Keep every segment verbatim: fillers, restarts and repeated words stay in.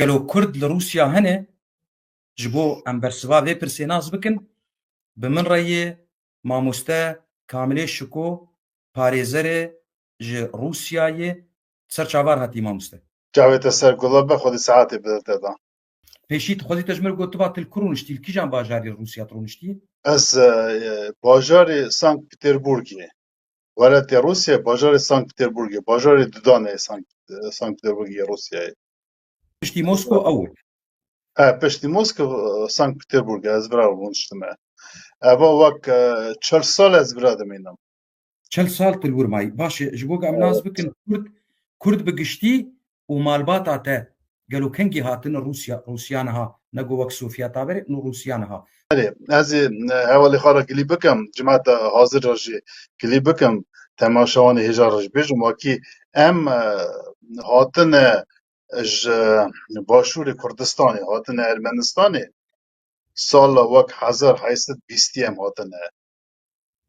Gelo Kurd li Rûsya hene? Ji bo em bersiva vê pirsê nas bikin, bi min re yê mamoste Kamilê Şiko, parêzerê ji Rûsyayê, ser çavar hatî mamoste. Çavê te ser gula be, Xwedê saetê bide te da. Pêşî tu xwezî te ji min gotiba tu li ku rûniştî, li kîjan bajarî Rûsya tu rûniştî? Ez, e, bajarê Sankt Peterburgê, welatê Rûsya, bajarê Sankt Peterburgê, bajarê dudan e Sankt, Sankt Peterburgê Rûsyayê. Piştî Mosko ew e. E, piştî Mosko, e, Sankt Peterburg, ez vira rûniştime. Eva wek, e, çil sal ez vira dimînim. Çil sal tu li wir mayî. Baş e, ji bo ku em nas Evet. bikin Kurd, Kurd bi giştî û malbata te gelo kengî hatin Rûsya, Rûsya niha, ne go wek Sovyeta berê, no Rûsya niha. Belê, ez ê, e, hevalê xwe re gilî bikim, cimata hazir re jî gilî bikim, temaşevanê hêja re jî bêjim, wekî em, e, hatine ji Başûrê Kurdistanê, hatine Ermenistanê, sala wek hezar heyt sed bîstî em hatine,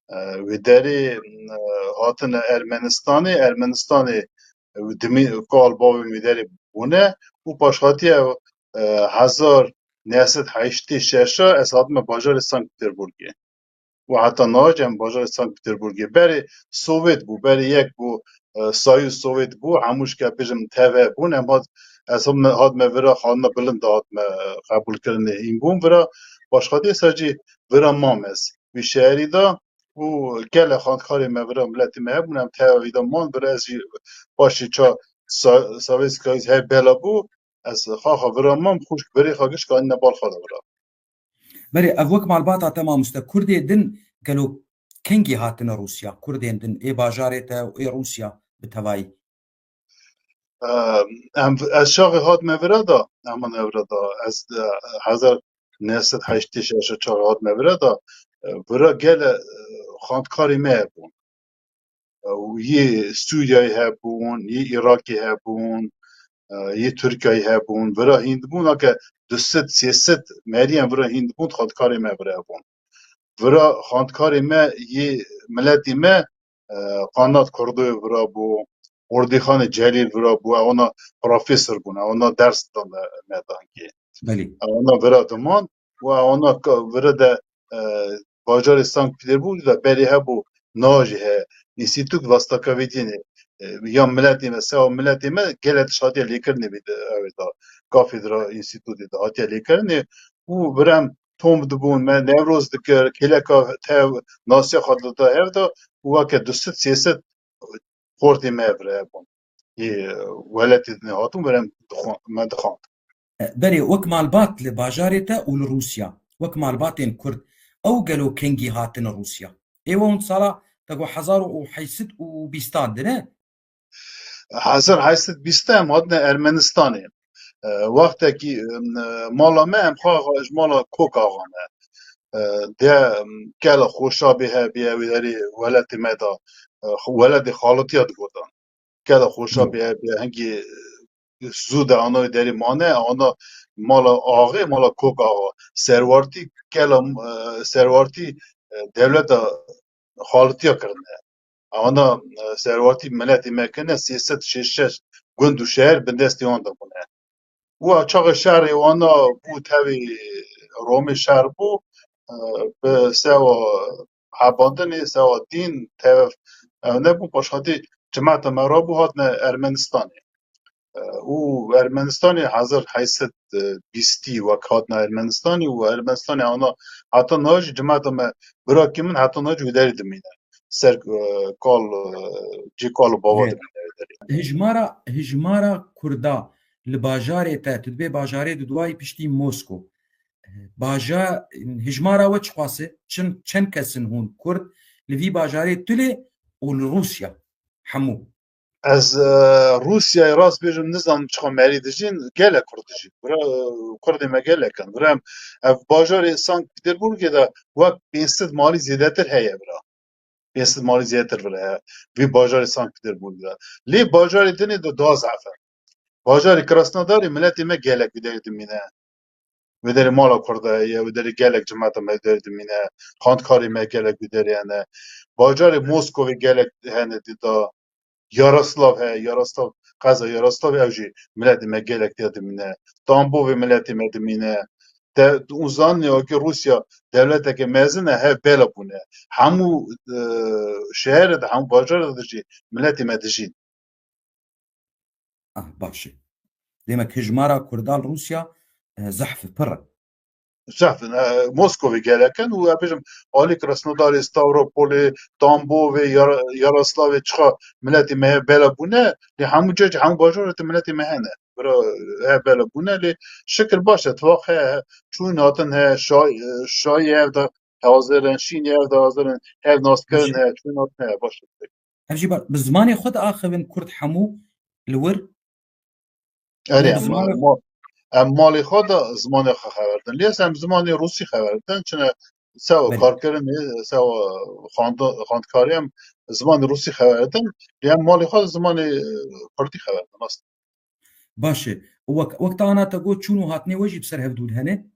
e, wê derê, e, hatine Ermenistanê, Ermenistanê, e, dimî kal bavên wê derê bûne û paşhatiye, e, hezar neh sed heştê şeş ez hatime bajarê Sankt Peterburgê. Û heta niha jî em bajarê Sankt Peterburgê. Berê Sowêt bû, berê yek bû, e, Soyuz Sowêt bû, hemû ji ke bêjim teve bûn, em hat, ez hatime, hatime vira xanina bilind de hatime, e, qebûlkirinê hîn bûm vira, paşxatiyê ser jî vira mam ez. Wî şeherî de û gelek xwendkarê me vira miletê me hebûn, em teva wî de man, vira ez jî paşê ça Sa-, Savê Skayîz her bela bû, ez xaxa vira mam, xwişk birê xwe gişka anîne bal xwe de vira. Berê, ev wek malbata te mamoste, Kurdê din gelo kengî hatine Rûsya? Kurdên din ê bajarê te û ê Rûsya bi tevayî? Em, ez çaxê hatime vira da, em hatine vira da, ez, e, hezar neh sed heştê şeş çaxê hatime vira da, e, vira gele, e, xwendkarê me hebûn. E, û yê Sûriyeyê hebûn, yê Îrakê hebûn, e, yê Tirkiyeyê hebûn, vira hîn dibûn, ake du sed, sê sed meriyên vira hîn dibûn, xwendkarê me vira hebûn. Vira xwendkarê me yê miletê me, e, Qanat Kurdoyê vira bû, Ordîxanê Celîl vira bû, ewana profesor bûn, ewana ders dane me dankê. Belê. Ewana vira diman û ewana ka-, vira de, e, bajarê Sankt Peterburg de berê hebû, niha jî heye, Înstîtût Vastakavediyê, e, ya miletê me, sewa miletê me gelek tişt hatiye lêkirinê vê de, ew ê de, kafedra înstîtûtê de hatiye lêkirinê û vira em tom dibûn, me Newroz dikir, kêleka tev nasiya xwe dida hev de û weke du sed sê sed xortê me vira hebûn. Yê welatê din hatibûn, vira em dixwa-, me dixwand. E, berê, wek malbat li bajarê te û li Rûsya, wek malbatên Kurd, ew gelo kengî hatine Rûsya? Ê we hûn sala te got hezar û heyt sed û bîstan de ne? Hezar heyt sed bîst em hatine Ermenistanê. E, wextekî, e, mala me em xwe ji mala Kok Axa ne. E, de, em, kela Xoşabê hebîye wê derê welatê me de, e, welatê xalitiya digotan. Kela Xoşabê hebîye hingî, e, zû de ana wê derê mane, ana mala axê, mala Kok Axa. Serwartî kela, e, serwartî, e, dewleta xalitiya kirine. Ewana, e, serwatî miletê me kirine, sê sed şêst şeş gund û şehir bin destê wan de bûne. Û çaxê şerê wana bû tevî Romê şer bû, e, bi sewa hebandinê, sewa dîn, tev, ew nebû, paşxatî cimeta me rabû hatine Ermenistanê. E, û Ermenistanê hezar heyt sed bîstî wek hatine Ermenistanê û Ermenistanê ana heta niha jî cimeta me, birakê min heta niha jî wê derê dimîne. Ser, e, kal, e, cê kal û bava Evet. dimîne wê derê. Hijmara, hijmara Kurda li bajarê te, tu dibê bajarê di duayî piştî Mosko. Baja-, hijmara we çiqas e? Çin, çend kes in hûn Kurd li vî bajarê tu lê û li Rûsya? Hemû. Ez, e, Rûsyayê rast bêjim nizanim çiqa merî dijîn, gelek Kurd dijîn. Bira, e, Kurdê me gelek in. Bira em, ev bajarê Sankt Peterburgê de wek pênc sed malî zêdetir heye bira. Pênc sed malî zêdetir bira heye. Vî bajarê Sankt Peterburgê de. Lê bajarê dinê de daha zehf e. Bajarê Krasnodarê miletê me gelek wê derê dimîne. Wê derê mala Kurda heye, wê derê gelek cimeta me wê derê dimîne, xwendkarê me gelek wê derê hene. Bajarê Moskovê gelek hene dida. Yaroslav heye, Yaroslav qeza Yaroslavê ew jî miletê me gelek tê dimîne. Tambovê miletê me dimîne. Te, hûn zanî wekî Rûsya dewleteke mezin e, hev bela bûne. Hemû, e, şehre de, hemû bajara de jî miletê me dijîn. Ah, baş e. Demek hijmara Kurdan Rûsya, e, zehf e, pir e. Zehf in, e, Moskovê gelek in û, e, bêjim, alî Krasnodarê, Stavropolê, Tambovê, Yar-, Yaroslavê çiqa miletê me heye bela bûne, lê hemû cihê, hemû bajarê de miletê me hene. Bira, heye bela bûne, lê şikir baş e, tifaq heye, çûn hatin heye, şa-, e, şayî ev de hazir in, şînî ev de hazir in, ev naskirin heye, çûn hatin heye, baş e. Ev jî ba-, bi zimanê xwe diaxivin Kurd hemû li wir? Erê, Hûn bi em, zimanê em, em malê xwe de zimanê xwe xeber din. Lê em zimanê rûsî xeber din. Çine sewa Belê. karkirinê, sewa xwend-, xwendkarê em zimanê rûsî xeber din. Lê em malê xwe de zimanê, e, kurdî xeber din. Rast. Baş e. Wek, wek te ana te got çûn û hatinê we jî bi ser hevdû de hene?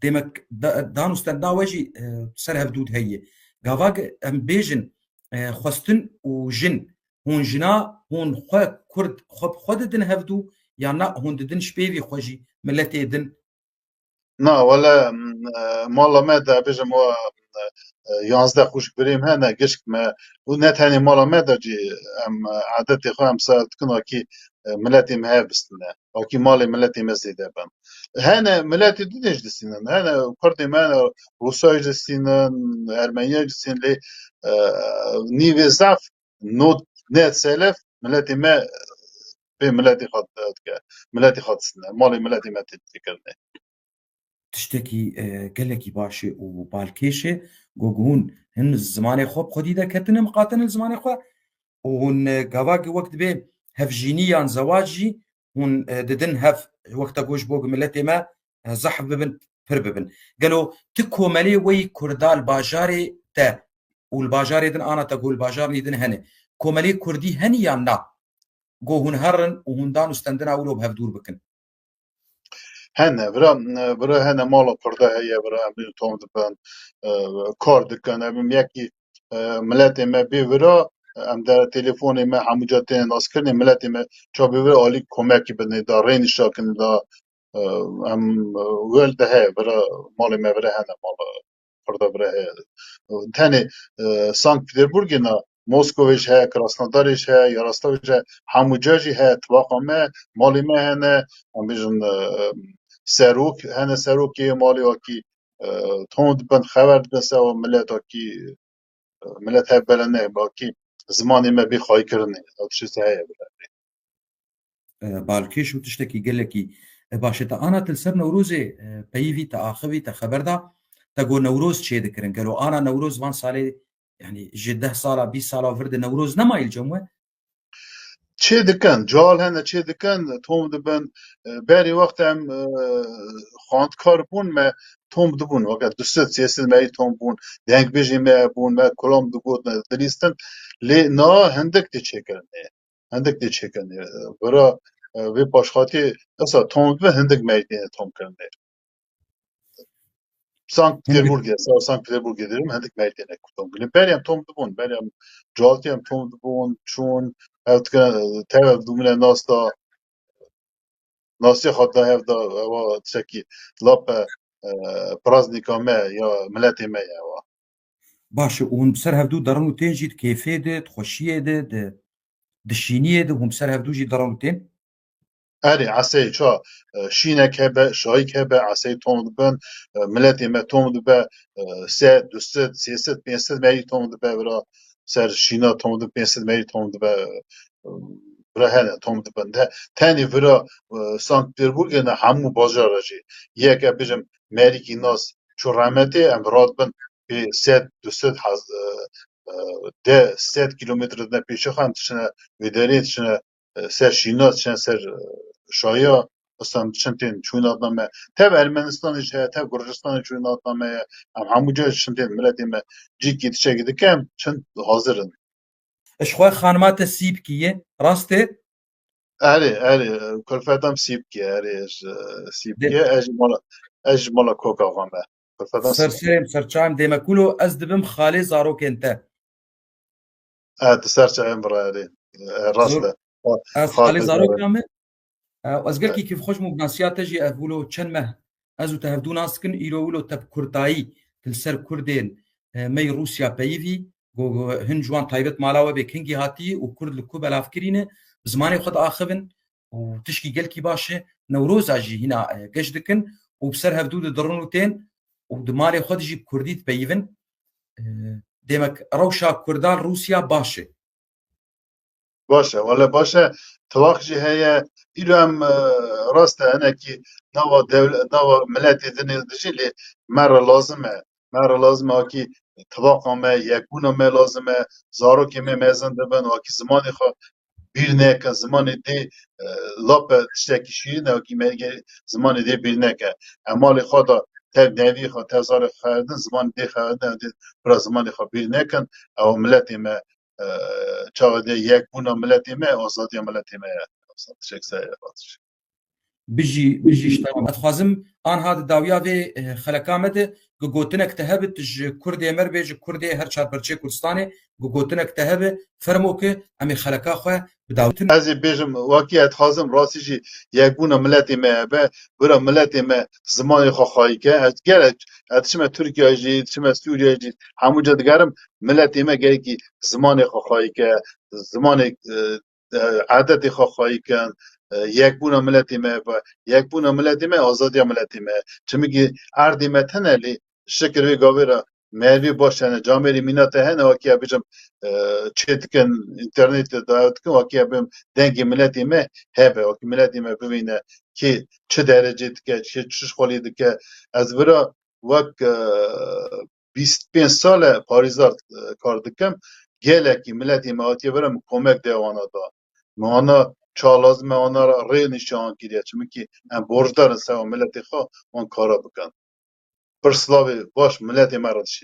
Demek da-, dan û stenda we jî, e, ser hevdû de heye. Gava ge-, em bêjin, e, xwestin û jin, hûn jina, hûn xwe Kurd, xwe bi xwe didin hevdû, yan na hûn didin ji pêvî xwe jî miletê din? Na, wele, em, e, mala me de bêjim wa, e, yanzdeh xwişk birêm hene, gişk me, û ne tenê mala me de jî em, e, edetê xwe em ser dikin, akî, e, miletê me hev bistine. Wekî malê miletê me zêde bin. Hene miletê din jî distînin. Hene Kurdê me, hene Rûsayê jî distînin, Ermeniyê jî distînin, lê, e, nîvê zaf not net selef miletê me bê miletê xwe dike. Miletê xwe distîne. Malê miletê me tê, tê kirinê. Tiştekî, e, gelekî baş e û balkêş e. Go, go hûn hin zimanê xwe bi xwedî de ketine, miqatine li zimanê xwe. Û hûn, e, gava wek dibê hevjînî yan zewac jî hûn, e, didin hev, wek te got ji bo ku miletê me, e, zehf bibin, pir bibin. Gelo ti komelê weyî Kurda li bajarê te û li bajarê din ana te got li bajarnî din hene. Komelê Kurdî henî yan na? Go hûn herin û hûn dan û stendina wilo bi hev dûr bikin. Hene, vira, vira hene mala Kurda heye, vira em tom dibin, e, kar dikin, em yekî, e, miletê me bê vira, em de telefonê me hemû ca tên naskirinê, miletê me ça bê vira alî komekî bidinê da, rê nîşakinê da, e, em, e, wel de heye, vira malê me vira hene, mala Kurda vira heye. Tenê, e, Sankt Peterburgê na, Moskovê jî heye, Krasnodarê jî heye, Yaroslavê jî heye, hemû ca jî heye, tibaqa me, malê me hene, em bêjin, e, serok, hene serokê malê wekî, e, tom dibin, xeber dibin sewa milet wekî, e, milet hev bela ne, wekî zimanê me bê xwayîkirinê, ew tiştê heye bile. E, balkêş û tiştekî gelekî, e, baş e. Te ana tu li ser Newrozê, e, peyivî, te axivî, te xeber da, te got Newroz çê dikirin. Gelo ana Newroz van salê, yanî ji deh sala, bîst sala vir de Newroz nemayî li cem we? Çê dikin, cal hene çê dikin, tom dibin. E, berî wextê em, e, xwendkar bûn, me tom dibûn, weke du sed sê sed me yî tom bûn, dengbêjê me bûn, me kulam digotin, dilîstin. Lê niha hindik tê çêkirinê. Hindik tê çêkirinê. Vira, e, vê paşxatiyê esa tom dibe, hindik me yî têne tom kirinê. Sankt Peterburgê, sa Sankt Peterburgê dirim, hindik me yî têne tom kirinê. Berî em tom dibûn, berî em caltî em tom dibûn, çûn, ev dikine, tev ev dûmine nas da, nasiya xwe da hev da, ewa tiştekî lap e, e, praznika me ya miletê me ye ewa. Baş e, û hûn bi ser hevdû derin û tên jî di kêfê de, di xweşiyê de, di, di şîniyê de hûn bi ser hevdû jî derin û tên? Erê, eseyê ça, e, şînek hebe, şayîk hebe, eseyê tom dibin, e, miletê me tom dibe, e, sed, du sed, sê sed, pênc sed merî tom dibe, vira ser şîna tom dibe, pênc sed merî tom dibe, e, vira hene tom dibin. De, tenê vira, e, Sankt Peterburgê ne hemû bajara jî. Yek e bijim merîkî nas çû remetê, em radibin pê sed, du sed hez-, e, e, de sed kîlometre de pêşiya xwe em diçine wê derê, diçine, e, ser şîna, diçine ser, e, şaya, esa em diçin tên çûyîn hatna me. Tev Ermenistanê jî heye, tev Gurcistanê çûyîn hatna me ye. Em hemû ca diçin tên miletê me. Cîkî tiştekî dike em çin hazir in. Ji xwe xanima te Sîpkî ye, rast e? Erê, erê, kulfeta me Sîpkî ye, erê, ji Sîpkî ye, ez ji mala, ez ji mala koka xwe me. Kulfeta me Sîpkî ye. Ser serê me, ser çavê me, dêmekulo, ez dibim xalê zarokên te. E, tu ser çavê me bira, erê. E, rast e. Ez xalê zaroka me. Ez gelkî kêfxweş bûm bi nasiya te jî, ev wilo çend meh ez û te hevdû nas dikin, îro wilo te bi kurdayî tu li ser kurdên, e, me yî Rûsya peyivî, go, go, hin ji wan taybet mala we bê kengî hatî û kurd li ku belav kirîne, bi zimanê xwe diaxivin û tişkî gelkî baş e. Newroza jî hîna, e, geş dikin û bi ser hevdû didirin û tên û di malê xwe de jî bi kurdî dipeyivin. E, demek rewşa kurdan Rûsya baş e. Baş e, wele baş e. Tivak jî heye. Îro em, e, rast e, hinekî nava dewle-, nava miletê din ê dijî lê me re lazim e. Me re lazim e, wekî tivaqa me, yekbûna me lazim e. Zarokê me mezin dibin, wekî zimanê xwe bîr neke, zimanê dê, e, lap e, tiştekî şîrîn e, wekî me ge-, zimanê dê bîr neke. Em malê xwe de tev nevî xwe, tev zarê xwe xeredin, zimanê dê xeredin, em dê bira zimanê xwe bîr nekin. Ew miletê me, e, çawa dê yekbûna miletê me, azadiya miletê me ye. Teşekkür ederim. Bijî, bijî ji te re. Ez dixwazim anha di dawiya vê, e, xeleka me de, ku gotinek te hebe, tu ji kurdê me re bê, ji kurdê her çar perçeyê Kurdistanê, ku gotinek te hebe, fermo ke em ê xeleka xwe bi dawî bitin. Ez ê bêjim, wekî ez dixwazim rastî jî yekbûna miletê me hebe, bira miletê me zimanê xwe xwayî ke. Ez gelek, ez diçime Tirkiye jî, diçime Sûriye jî, hemû ca digerim, miletê me gelekî zimanê xwe xwayî ke, zimanê, e, e, edetê xwe xwayî kin, e, yekbûna miletê me, yekbûna miletê me, azadiya miletê me. Çimkî erdê me tune lê şikir vê gavê re merivê baş hene, camêrî mîna te hene, wekî ya bijim, e, çê dikin, înternetê daye dikin, wekî ya bijim dengê miletê me hebe, wekî miletê me bibîne kê çi derecê dike, kê çi şixulî dike. Ez vira wek, e, bîst pênc sal e parêzar, e, kar dikim. Gelekî miletê me hatiye vir e, min komek de wana da. Min wana ça lazim e, wana re rê nîşan kiriye. Çimkî em borcdar in ser miletê xwe, wan kara bikin. Pir silavê baş miletê me re dişînim.